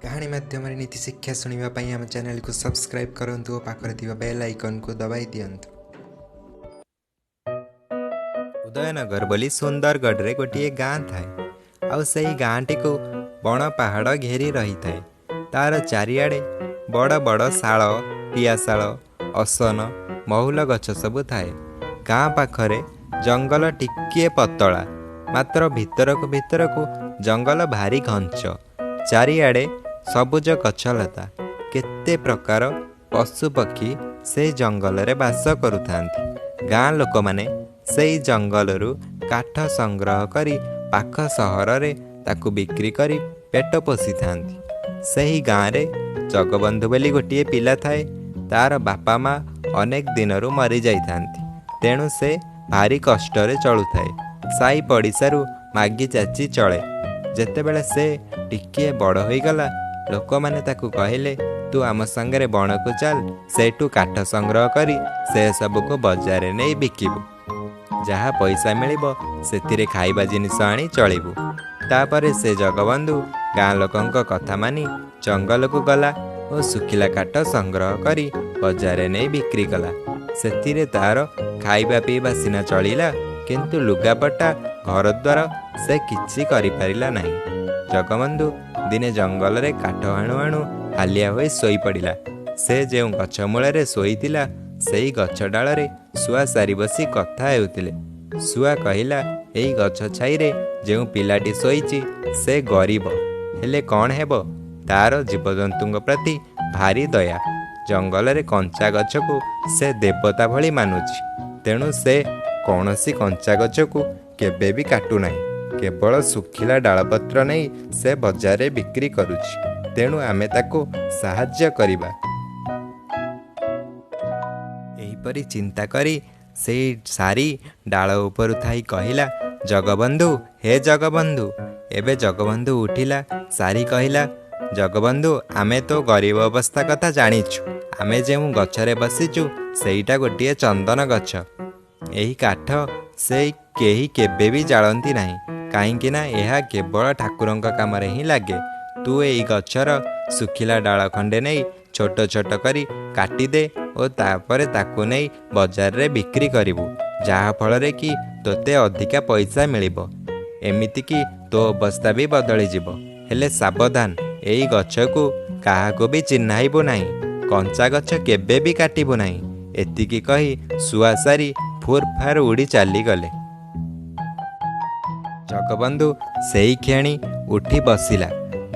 କାହାଣୀ ମାଧ୍ୟମରେ ନୀତି ଶିକ୍ଷା ଶୁଣିବା ପାଇଁ ଆମ ଚ୍ୟାନେଲକୁ ସବସ୍କ୍ରାଇବ୍ କରନ୍ତୁ ଓ ପାଖରେ ଥିବା ବେଲ୍ ଆଇକନ୍କୁ ଦବାଇ ଦିଅନ୍ତୁ। ଉଦୟନଗର ବୋଲି ସୁନ୍ଦରଗଡ଼ରେ ଗୋଟିଏ ଗାଁ ଥାଏ, ଆଉ ସେହି ଗାଁଟିକୁ ବଣ ପାହାଡ଼ ଘେରି ରହିଥାଏ। ତାର ଚାରିଆଡ଼େ ବଡ଼ ବଡ଼ ଶାଳ, ପିଆଶାଳ, ଅସନ, ମହୁଲ ଗଛ ସବୁ ଥାଏ। ଗାଁ ପାଖରେ ଜଙ୍ଗଲ ଟିକିଏ ପତଳା, ମାତ୍ର ଭିତରକୁ ଭିତରକୁ ଜଙ୍ଗଲ ଭାରି ଘଞ୍ଚ। ଚାରିଆଡ଼େ ସବୁଜ ଗଛଲତା, କେତେ ପ୍ରକାର ପଶୁପକ୍ଷୀ ସେ ଜଙ୍ଗଲରେ ବାସ କରୁଥାନ୍ତି। ଗାଁ ଲୋକମାନେ ସେଇ ଜଙ୍ଗଲରୁ କାଠ ସଂଗ୍ରହ କରି ପାଖ ସହରରେ ତାକୁ ବିକ୍ରି କରି ପେଟ ପୋଷିଥାନ୍ତି। ସେହି ଗାଁରେ ଜଗବନ୍ଧୁ ବୋଲି ଗୋଟିଏ ପିଲା ଥାଏ। ତାର ବାପା ମା ଅନେକ ଦିନରୁ ମରିଯାଇଥାନ୍ତି, ତେଣୁ ସେ ଭାରି କଷ୍ଟରେ ଚଳୁଥାଏ। ସାଇ ପଡ଼ିଶାରୁ ମାଗି ଚାଚି ଚଳେ। ଯେତେବେଳେ ସେ ଟିକିଏ ବଡ଼ ହୋଇଗଲା, ଲୋକମାନେ ତାକୁ କହିଲେ, ତୁ ଆମ ସାଙ୍ଗରେ ବଣକୁ ଚାଲ, ସେଇଠୁ କାଠ ସଂଗ୍ରହ କରି ସେ ସବୁକୁ ବଜାରରେ ନେଇ ବିକିବୁ। ଯାହା ପଇସା ମିଳିବ ସେଥିରେ ଖାଇବା ଜିନିଷ ଆଣି ଚଳିବୁ। ତାପରେ ସେ ଜଗବନ୍ଧୁ ଗାଁ ଲୋକଙ୍କ କଥା ମାନି ଜଙ୍ଗଲକୁ ଗଲା ଓ ଶୁଖିଲା କାଠ ସଂଗ୍ରହ କରି ବଜାରରେ ନେଇ ବିକ୍ରି କଲା। ସେଥିରେ ତାର ଖାଇବା ପିଇବା ସିନା ଚଳିଲା, କିନ୍ତୁ ଲୁଗାପଟା, ଘରଦ୍ୱାର ସେ କିଛି କରିପାରିଲା ନାହିଁ। ଜଗବନ୍ଧୁ ଦିନେ ଜଙ୍ଗଲରେ କାଠ ହାଣୁ ହାଣୁ ହାଲିଆ ହୋଇ ଶୋଇପଡ଼ିଲା। ସେ ଯେଉଁ ଗଛ ମୂଳରେ ଶୋଇଥିଲା, ସେଇ ଗଛ ଡାଳରେ ଶୁଆ ସାରି ବସି କଥା ହେଉଥିଲେ। ଶୁଆ କହିଲା, ଏଇ ଗଛ ଛାଇରେ ଯେଉଁ ପିଲାଟି ଶୋଇଛି ସେ ଗରିବ ହେଲେ କ'ଣ ହେବ, ତାର ଜୀବଜନ୍ତୁଙ୍କ ପ୍ରତି ଭାରି ଦୟା। ଜଙ୍ଗଲରେ କଞ୍ଚା ଗଛକୁ ସେ ଦେବତା ଭଳି ମାନୁଛି, ତେଣୁ ସେ କୌଣସି କଞ୍ଚା ଗଛକୁ କେବେ ବି କାଟୁନାହିଁ। କେବଳ ଶୁଖିଲା ଡାଳପତ୍ର ନେଇ ସେ ବଜାରରେ ବିକ୍ରି କରୁଛି, ତେଣୁ ଆମେ ତାକୁ ସାହାଯ୍ୟ କରିବା। ଏହିପରି ଚିନ୍ତା କରି ସେଇ ସାରି ଡାଳ ଉପରୁ ଥାଇ କହିଲା, ଜଗବନ୍ଧୁ, ହେ ଜଗବନ୍ଧୁ। ଏବେ ଜଗବନ୍ଧୁ ଉଠିଲା। ସାରି କହିଲା, ଜଗବନ୍ଧୁ, ଆମେ ତୋ ଗରିବ ଅବସ୍ଥା କଥା ଜାଣିଛୁ। ଆମେ ଯେଉଁ ଗଛରେ ବସିଛୁ ସେଇଟା ଗୋଟିଏ ଚନ୍ଦନ ଗଛ। ଏହି କାଠ ସେ କେହି କେବେ ବି ଜାଳନ୍ତି ନାହିଁ, କାହିଁକି ନା ଏହା କେବଳ ଠାକୁରଙ୍କ କାମରେ ହିଁ ଲାଗେ। ତୁ ଏଇ ଗଛର ଶୁଖିଲା ଡାଳ ଖଣ୍ଡେ ନେଇ ଛୋଟ ଛୋଟ କରି କାଟିଦେ ଓ ତାପରେ ତାକୁ ନେଇ ବଜାରରେ ବିକ୍ରି କରିବୁ, ଯାହାଫଳରେ କି ତୋତେ ଅଧିକା ପଇସା ମିଳିବ, ଏମିତିକି ତୋ ଅବସ୍ଥା ବି ବଦଳିଯିବ। ହେଲେ ସାବଧାନ, ଏଇ ଗଛକୁ କାହାକୁ ବି ଚିହ୍ନାଇବୁ ନାହିଁ, କଞ୍ଚା ଗଛ କେବେ ବି କାଟିବୁ ନାହିଁ। ଏତିକି କହି ଶୁଆ ସାରି ଫୁର୍ ଫାର୍ ଉଡ଼ି ଚାଲିଗଲେ। ଜଗବନ୍ଧୁ ସେଇ କ୍ଷଣି ଉଠି ବସିଲା।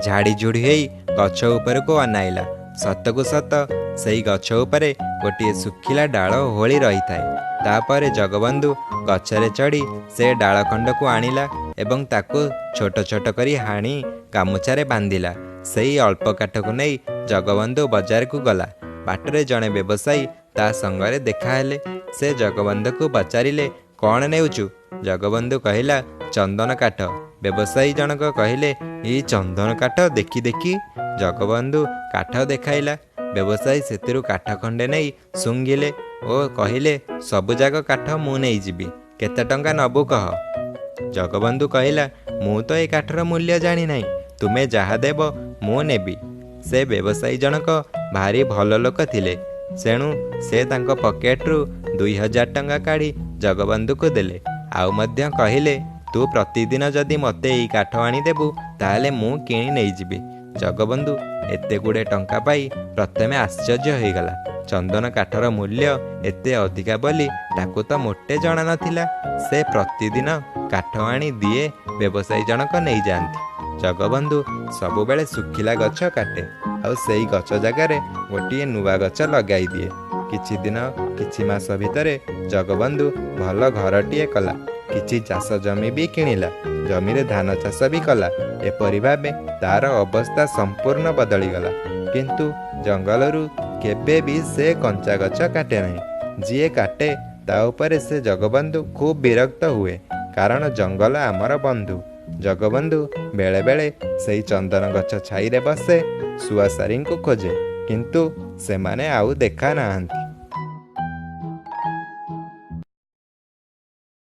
ଝାଡ଼ିଝୁଡ଼ି ହେଇ ଗଛ ଉପରକୁ ଅନାଇଲା। ସତକୁ ସତ ସେଇ ଗଛ ଉପରେ ଗୋଟିଏ ଶୁଖିଲା ଡାଳ ଓହଳି ରହିଥାଏ। ତାପରେ ଜଗବନ୍ଧୁ ଗଛରେ ଚଢ଼ି ସେ ଡାଳ ଖଣ୍ଡକୁ ଆଣିଲା ଏବଂ ତାକୁ ଛୋଟ ଛୋଟ କରି ହାଣି ଗାମୁଛାରେ ବାନ୍ଧିଲା। ସେଇ ଅଳ୍ପ କାଠକୁ ନେଇ ଜଗବନ୍ଧୁ ବଜାରକୁ ଗଲା। ବାଟରେ ଜଣେ ବ୍ୟବସାୟୀ ତା ସଙ୍ଗରେ ଦେଖାହେଲେ। ସେ ଜଗବନ୍ଧୁକୁ ପଚାରିଲେ, କ'ଣ ନେଉଛୁ? ଜଗବନ୍ଧୁ କହିଲା, ଚନ୍ଦନ କାଠ। ବ୍ୟବସାୟୀ ଜଣକ କହିଲେ, ଏଇ ଚନ୍ଦନ କାଠ ଦେଖି ଦେଖି। ଜଗବନ୍ଧୁ କାଠ ଦେଖାଇଲା। ବ୍ୟବସାୟୀ ସେଥିରୁ କାଠ ଖଣ୍ଡେ ନେଇ ଶୁଙ୍ଘିଲେ ଓ କହିଲେ, ସବୁଯାକ କାଠ ମୁଁ ନେଇଯିବି, କେତେ ଟଙ୍କା ନବୁ କହ? ଜଗବନ୍ଧୁ କହିଲା, ମୁଁ ତ ଏ କାଠର ମୂଲ୍ୟ ଜାଣିନାହିଁ, ତୁମେ ଯାହା ଦେବ ମୁଁ ନେବି। ସେ ବ୍ୟବସାୟୀ ଜଣକ ଭାରି ଭଲ ଲୋକ ଥିଲେ, ତେଣୁ ସେ ତାଙ୍କ ପକେଟରୁ 2000 ଟଙ୍କା କାଢ଼ି ଜଗବନ୍ଧୁକୁ ଦେଲେ। ଆଉ ମଧ୍ୟ କହିଲେ, ତୁ ପ୍ରତିଦିନ ଯଦି ମୋତେ ଏଇ କାଠ ଆଣିଦେବୁ ତାହେଲେ ମୁଁ କିଣି ନେଇଯିବି। ଜଗବନ୍ଧୁ ଏତେ ଗୁଡ଼େ ଟଙ୍କା ପାଇ ପ୍ରଥମେ ଆଶ୍ଚର୍ଯ୍ୟ ହୋଇଗଲା। ଚନ୍ଦନ କାଠର ମୂଲ୍ୟ ଏତେ ଅଧିକା ବୋଲି ତାକୁ ତ ମୋଟେ ଜଣା ନଥିଲା। ସେ ପ୍ରତିଦିନ କାଠ ଆଣି ଦିଏ, ବ୍ୟବସାୟୀ ଜଣକ ନେଇଯାଆନ୍ତି। ଜଗବନ୍ଧୁ ସବୁବେଳେ ଶୁଖିଲା ଗଛ କାଟେ ଆଉ ସେଇ ଗଛ ଜାଗାରେ ଗୋଟିଏ ନୂଆ ଗଛ ଲଗାଇ ଦିଏ। କିଛି ଦିନ କିଛି ମାସ ଭିତରେ ଜଗବନ୍ଧୁ ଭଲ ଘରଟିଏ କଲା। କିଛି ଚାଷ ଜମି ବି କିଣିଲା। ଜମିରେ ଧାନ ଚାଷ ବି କଲା। ଏପରି ଭାବେ ତାର ଅବସ୍ଥା ସମ୍ପୂର୍ଣ୍ଣ ବଦଳିଗଲା। କିନ୍ତୁ ଜଙ୍ଗଲରୁ କେବେ ବି ସେ କଞ୍ଚା ଗଛ କାଟେ ନାହିଁ। ଯିଏ କାଟେ ତା ଉପରେ ସେ ଜଗବନ୍ଧୁ ଖୁବ୍ ବିରକ୍ତ ହୁଏ, କାରଣ ଜଙ୍ଗଲ ଆମର ବନ୍ଧୁ। ଜଗବନ୍ଧୁ ବେଳେବେଳେ ସେଇ ଚନ୍ଦନ ଗଛ ଛାଇରେ ବସେ, ଶୁଆଶାରୀଙ୍କୁ ଖୋଜେ, କିନ୍ତୁ ସେମାନେ ଆଉ ଦେଖା ନାହାନ୍ତି।